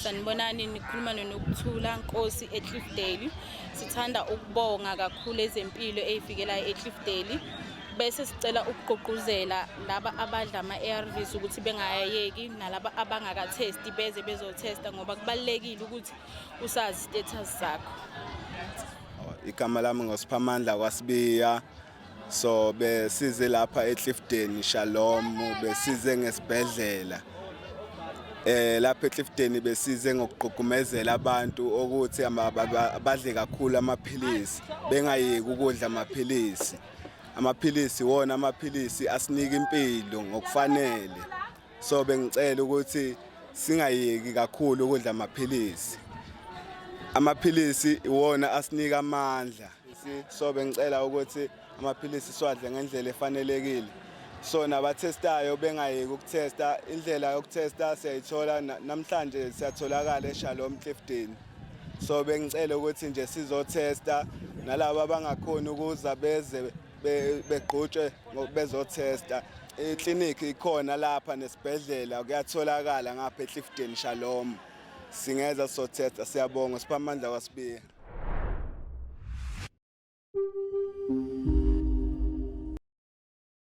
Sanibonani, nikhuluma noNokuthula Nkosi eCliffdale. Sithanda ukubonga kakhulu ezempilo ezifikelayo eCliffdale. Bese sicela ukugqugquzela laba abadla ama-ARVs ukuthi bengayeki nalaba abangakathesti beze bezothesta ngoba kubalulekile ukuthi usazi status sakho. Igama lami ngoSiphamandla kwaSibiya. So besize lapha eClifton Shalom, besize ngesibhedlela. Lapha eClifton besize ngokugqugqumezela abantu ukuthi abadle kakhulu amaphilisi, bengayeki ukudla amaphilisi. Amaphilisi wona amaphilisi asinika impilo ngokufanele. So bengicela ukuthi singayeki kakhulu ukudla amaphilisi. Amaphilisi iwona asinika amandla. So bengicela ukuthi amaphilisi siwadle ngendlela efanelekile. So nabathestayo bengayeki ukuthesta. Indlela yokuthesta siyayithola namhlanje, siyatholakala eShalom Clifton. So bengicela ukuthi nje sizothesta, nalabo abangakhoni ukuza beze begqutshwe bezothesta. Iklinikhi ikhona lapha nesibhedlela kuyatholakala ngapha eClifton Shalom. Singeza sothesta. Siyabonga, Siphamandla kwaSibiya.